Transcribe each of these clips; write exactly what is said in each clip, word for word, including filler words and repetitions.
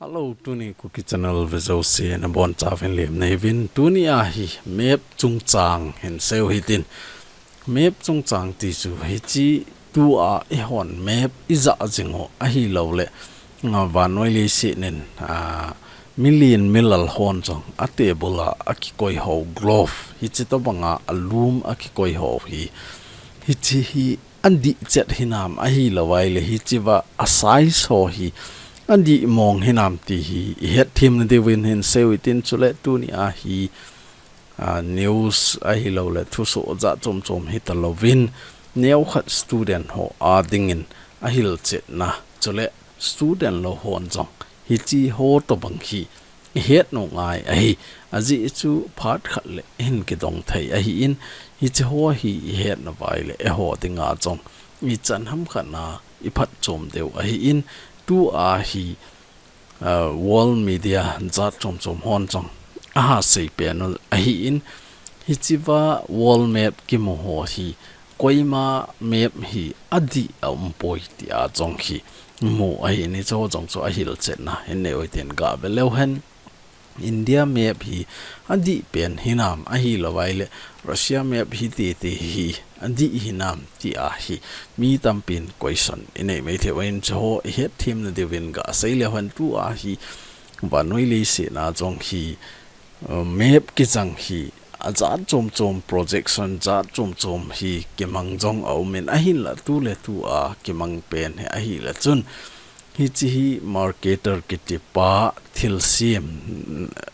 Hello, tuni Kuki Channel vejouse nabonchauvin lemna neiyuvin, tuni a hi map chungchang hin seiyu hitin. Map chungchang ti chu hiche tua eihon map ija jing u ahilouleh, nga vannoi leiset in, a, milin milal hon jong a table a akikoi ho globe, hiche tobanga alum akikoi ho hi, hiche hi adih chet hinam ahilou vaileh hichea a size ho hi adih mong hinam ti hi ihet themna diuvin hin seiyu hitin, chule tuni a hi, a, news ahilouleh thusoh jat chom chom hitalouvin, neokhat student ho a dingin ahilchetna, chule student lou hon jong hiche ho tobang hi ihet nom ngai ahi. Ajeh chu phat khat leh hin kidong thei ahin, hiche ho hi ihet nauva ahileh eiho dinga jong ichan ham khat a iphatchom diu ahin, tua hi, a, world media jat chom chom hon jong aha seipen u ahin, hichea world map kimu ho hi koima map hi adih aumpoi tia jong hi mu ahin, hiche ho jong chu ahilchetna hin neiyu hitin gave leu hen. India map hi adih pen hinam ahilou vaileh Russia map hi titi hi adih hinam tia hi mi tampin question inei mai thei uvin, hiche ho ihet themna diuvin gasei leu hen. Tua hi vannoi leiset a jong hi, uh, map kijang hi ajat chom chom, projection jat chom chom hi kimang jong aumin, ahinla tuletua kimang pen hi ahileh chun hiche hi Mercator kitipa thilsem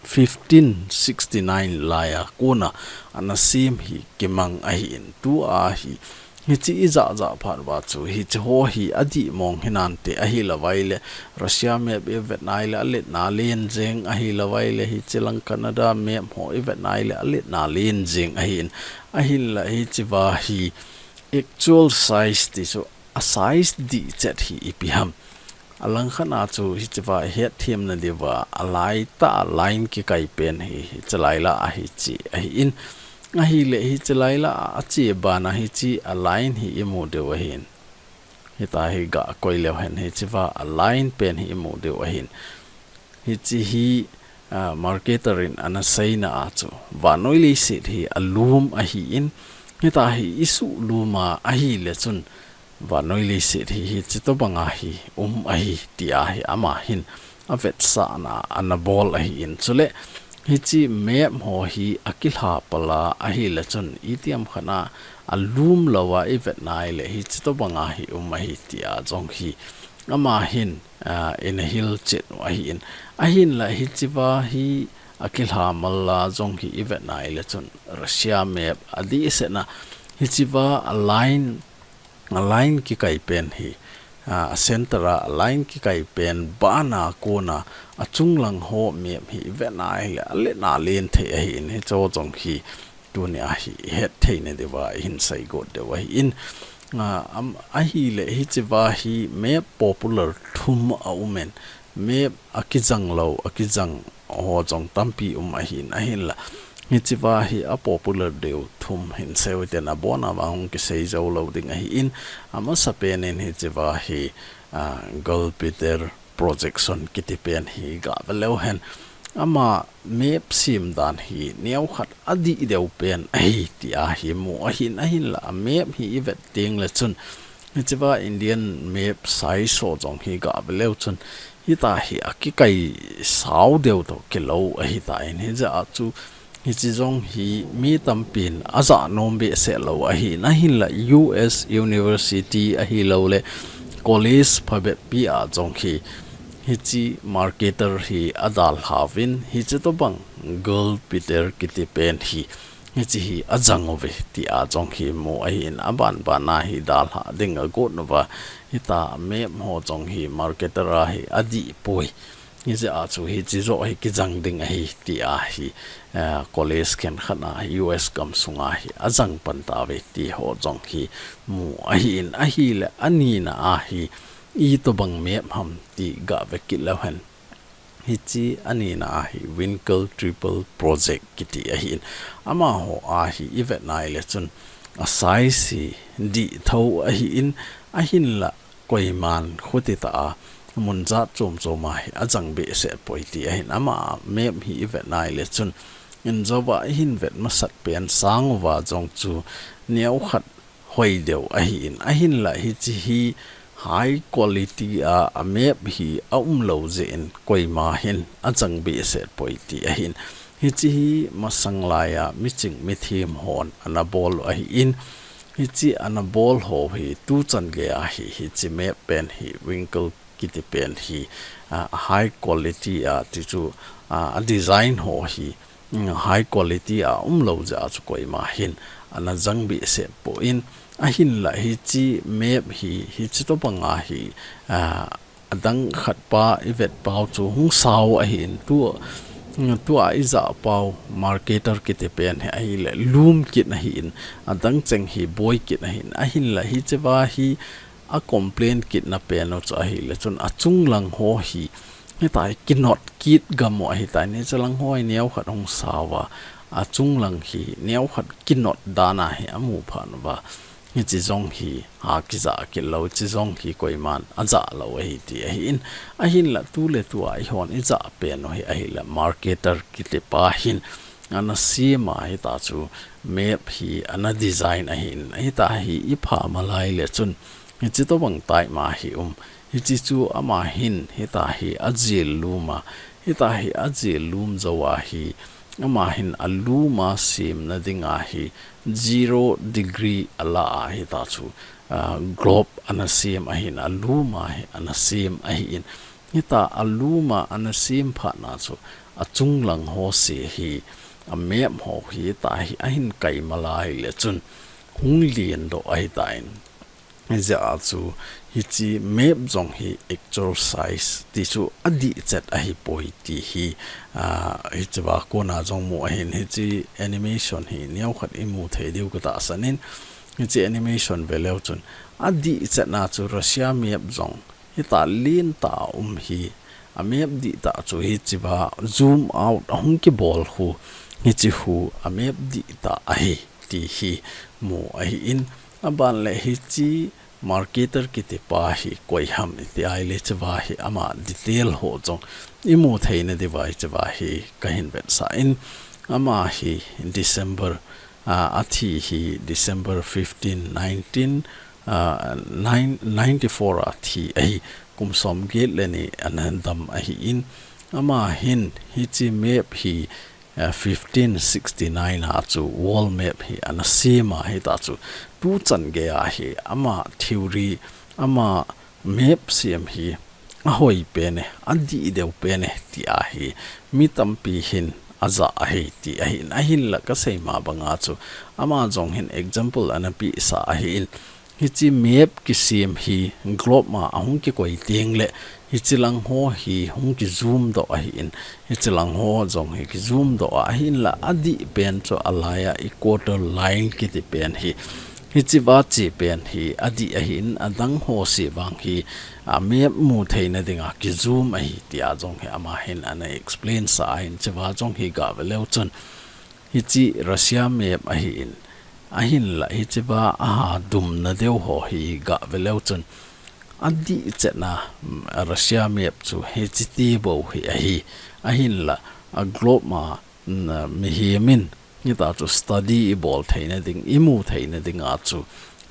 fifteen sixty-nine laiya kona ana sem hi kimang ahin, tua hi hiche ija ja phat uva chu hiche ho hi adih mong hinante ahilou vaileh Russia map ivet naileh aletna alen jeng, ahilou vaileh hiche lang Canada map ho ivet naileh aletna alen jeng ahin, ahinla hichea hi actual size ti chu a size dih chet hi ipi ham. Alangkhat a chu hichea ihet themna diuva alaitah a line kikai pen hi, hiche laila a hiche ahin. Ahileh hiche laila a ache bana hiche a line hi imu diu ahin. Hitia hi gakoi leu hen hichea a line pen hi imu diu ahin. Hiche hi, a, Mercator in ana seina a chu vannoi leiset hi alum ahin, hitia hi isuhlum a ahileh chun vannoi leiset hi hiche tobanga hi um ahi tia hi ama hin avetsahna ana bol ahin, chuleh hiche map ho hi akilha pal a ahileh chun itiham khat a alum louva ivet naileh hiche tobanga hi um ahi tia jong hi ama hin, a, ana hilchet u ahin. Ahinla hichea hi akilha mal a jong hi ivet naileh chun Russia map adih sena hichea a line, a line kikai pen hi, a, a center a line kikai pen bana kona achung lang ho map hi ivet naileh aletna alen thei ahin, hiche ho jong hi tuni a hi ihet theina diuva ihin seigot diu ahin. A, am, ahileh hichea hi map popular thum aumin, map akijang lou, akijang ho jong tampi um ahin, ahinla hichea hi a popular diu thum hin seiyu hitin, abona vang hung kisei jou lou ding ahin, amasapen in hichea hi, a, Gulpiter projection kiti pen hi gave leu hen. Ama map sem dan hi neokhat adih deu pen ahi tia hi mu ahin, ahinla a map hi ivet tengleh chun hichea Indian map size ho jong hi gave leu chun hitia hi akikai sao deu toh kilou ahitan, hijeh a chu hiche jong hi mi tampin aja nom behseh lou ahin, ahinla U S University ahilouleh college phabep pi a jong hi hiche Mercator hi adalhauvin, hiche tobang Gulpiter kiti pen hi hiche hi ajang uve tia jong hi mu ahin, aban bana hi dalha ding agot nauva, hitia map ho jong hi Mercator a hi adih poi. Hijeh a chu hiche joh hi kijang ding ahi tia hi, eh, college khenkhat a U S gamsunga hi ajang pan tauve ti ho jong hi mu ahin, ahileh anina a hi itobang map ham ti gave kit leu hen. Hiche anina a hi Winkel Triple Project kiti ahin. Amaho a hi ivet naileh chun a size hi dih thou ahin, ahinla koiman khutitah a, mun jat chom chom a hi a jang behseh poi ti ahin, ama map hi i vet nai le chun, in jova i hin vet masat pen sang uva jong chu neo khat hoi deu ahin, ahinla hichi hi high quality a, a map hi a um lou jeh in koima hin a jang behseh poi ti ahin. Hichi hi masang lai a miching mithem hon ana bol ahin, hichi ana bol ho hi tuchan gei a hi, hichi map pen hi wrinkle kiti pen hi, a, high quality a ti chu, a, a design ho hi, mm, high quality a um lou jeh a chu koima hin ana jang behseh poi, ahinla hichi map hi, hichi tobang a hi, a, adang khat pa i vet pau chu hung sao ahin, tu, tua i ja pau marketer kiti pen hi ahile lum kit ahin, adang cheng hi boi kit ahin, ahinla hichi va hi a complain kit na pen u chu ahile chun a chunglang ho hi, hitia hi kinot kit gam u ahitai, hichi lang ho hi neo khat hung sao va, a chunglang hi neo khat kinot dan a hi a mu phat uva, hichi jong hi ha kija kit lou, hichi jong hi koiman a ja lou ahi ti ahin, ahinla tu le tu a i hon i ja pen u hi ahile marketer kiti pa hin ana sem a, hitia chu map hi ana design ahin, hitia hi i pha malai le chun hichi tobang tai ma hi um, hichi chu ama hin hitia hi a jil lum a, hitia hi a jil lum jou a hi, ama hin a lum a sem na ding a hi zero degree a la a, hitia chu, a, globe ana sem ahin, a lum a hi ana sem ahin, hitia a lum a ana sem phat na chu a chunglang ho se hi, a map ho hi hitia hi ahin kai malai le chun hung lien doh ahitan. Hijeh a chu hichi map jong hi actual size ti chu adih chet ahi poi ti hi, a, hichi va kona jong mu ahin, hichi animation hi neo khat i mu thei diu ka tahsan in, hichi animation ve leu chun adih chet na chu Russia map jong hitia lien tah a um hi, a map dih tah chu hichi va zoom out a hung kibol khu, hichi khu a map dih tah ahi ti hi mu ahin, aban le hichi marketer kiti pa hi koi ham i ti ai le, hichi va hi ama detail ho jong i mu thei na diu va, hichi va hi ka hin vetsah in, ama hi December, a, a thi hi December fifteen, nineteen, a, nine, ninety-four a thi ahi, kum som get le ni ana dam ahin, ama hin hichi map hi, a, fifteen sixty-nine a chu world map hi ana sem a, hitia chu tuchan gei a hi ama theory, ama map sem hi a hoi pen e, a dih deu pen e ti a hi mi tampi hin a ja ahi ti ahin, ahinla ka sei ma bang a chu ama jong hin example ana pe sa ahin, hichi map kisem hi globe ma a hung kikoi teng le hichi lang ho hi hung ki zoom doh ahin, hichi lang ho jong hi ki zoom doh a, ahinla adih pen chu a lai a equator line kiti pen hi, hichi va che pen hi adih ahin, adang ho se vang hi a map mu thei na ding a ki zoom ahi ti a jong hi ama hin ana explain sa ahin, hichi va jong hi ga ve leu chun hichi Russia map ahin, ahinla hichi va a ha dum na deu ho hi ga ve leu chun adih chet na, mm, Russia map chu hichi ti bou hi ahi, ahinla a globe ma, mm, mihem in hitia chu study i bol thei na ding, i mu thei na ding a chu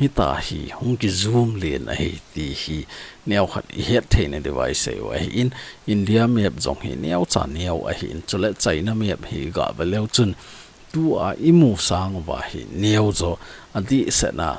hitia hi hung ki zoom lien ahi ti hi neo khat i het thei na diu va i sei u ahin, India map jong hi neo cha neo ahin, chule China map hi ga ve leu chun tua i mu sang uva hi neo jo, adih chet na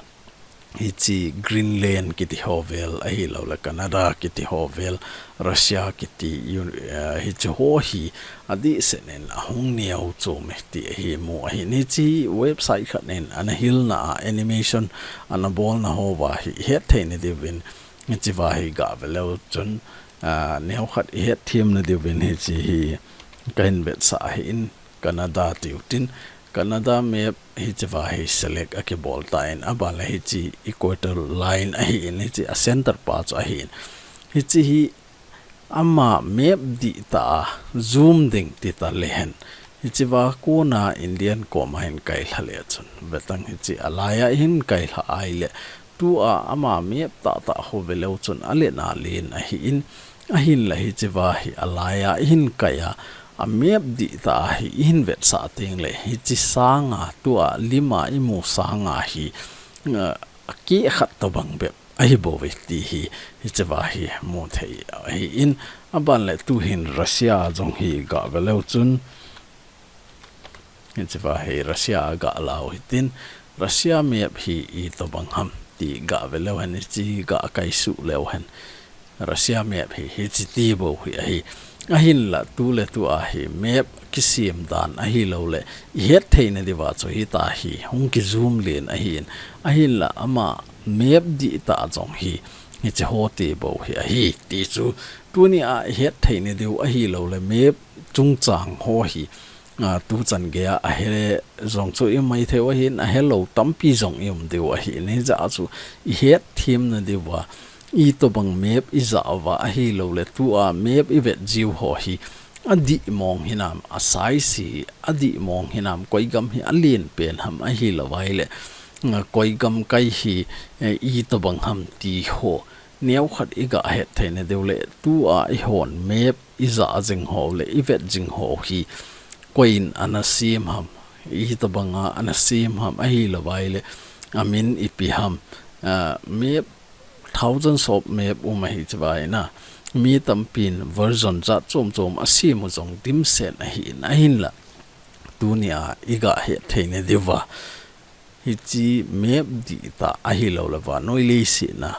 hichi Greenland kiti ho vel, ahilou le Canada kiti ho vel, Russia kiti, un-, eh, hichi ho hi adih chet in a hung neo chom e ti ahi mu ahin, hichi website khat in ana hil na a animation ana bol na ho va hi het thei na diu vin, hichi va hi ga ve leu chun, a, neo khat i het them na diu vin hichi hi ka hin vetsah ahin, Canada tiu tin, Canada map hichi va hi select a ki bol tan, aban le hichi equator line ahin, hichi a center pa chu ahin. Hichi hi ama map dih tah a zoom ding ti ta le hen, hichi va kona Indian koma hin kai lha le chun, ve tang hichi a lai a hin kai lha ai le, tua ama map tah tah ho ve leu chun a len a len ahin, Ahinla hichea hi alaiya ihin kaiya, a map dihtah a hi ihin vetsah tengle, hiche sanga tua lima imu sanga hi, uh, akeh khat tobang bep ahi bouve ti hi, hichea hi mu thei ahin, aban le tuhin Russia jong hi gah ve leu chun, hichea hi Russia gah leu hitin, Russia map hi itobang ham ti gah ve leu hen, hiche gah kaisuh leu hen. Russia map hi, hiche ti bou hi ahi. Ahinla tuletua hi map kisem dan ahilouleh ihet theina diuva chu hitia hi hung kijum len ahin. Ahinla ama map dihtah jong hi, hiche ho ti bou hi ahi. Ti chu tunia ihet theina diu ahilouleh map chungchang ho hi, a, tuchan geiya ahe jong chu imaithei u ahin, ahelou tampi jong ium diu ahin, hijeh a chu ihet themna diuva, itobang map ijah uva ahilouleh tua map ivet jiu ho hi, adih mong hinam, a size hi adih mong hinam, koi gam hi alen pen ham ahilou vaileh, a, koi gam kai hi, eh, itobang ham ti ho neokhat igah het theina diu le, tua ihon map ijah jing ho le ivet jing ho hi, koiin ana sem ham, itobanga ana sem ham ahilou vaileh, amin ipi ham, ah, map, thousands of map um ahi chevai na, mi tampin version jat chom chom asem u jong dimset ahin, ahinla tunia igah het theina diuva, hiche map dihtah ahilouleh vannoi leiset a,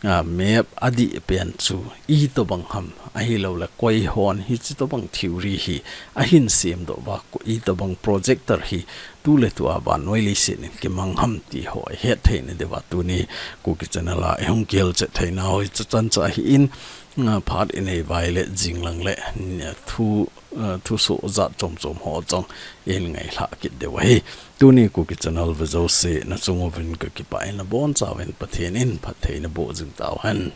a, map adih pen chu itobang ham ahilouleh koi hon hiche tobang theory hi ahin semdoh uva, ko-, itobang projector hi tuletua vannoi leiset in kimang ham ti ho ihet theina diuva tuni Kuki Channel a ihung kihilchet theina ho hi chuchan chu ahin, a, phat inei vaileh jinglang le, mm, thu, a, thusoh jat chom chom ho jong ihin ngailhah kit diu ahi. Tuni Kuki Channel ve jouse nachung uvin kakipah in, nabonchauvin Pathen in phatthei naboh jing tauhen.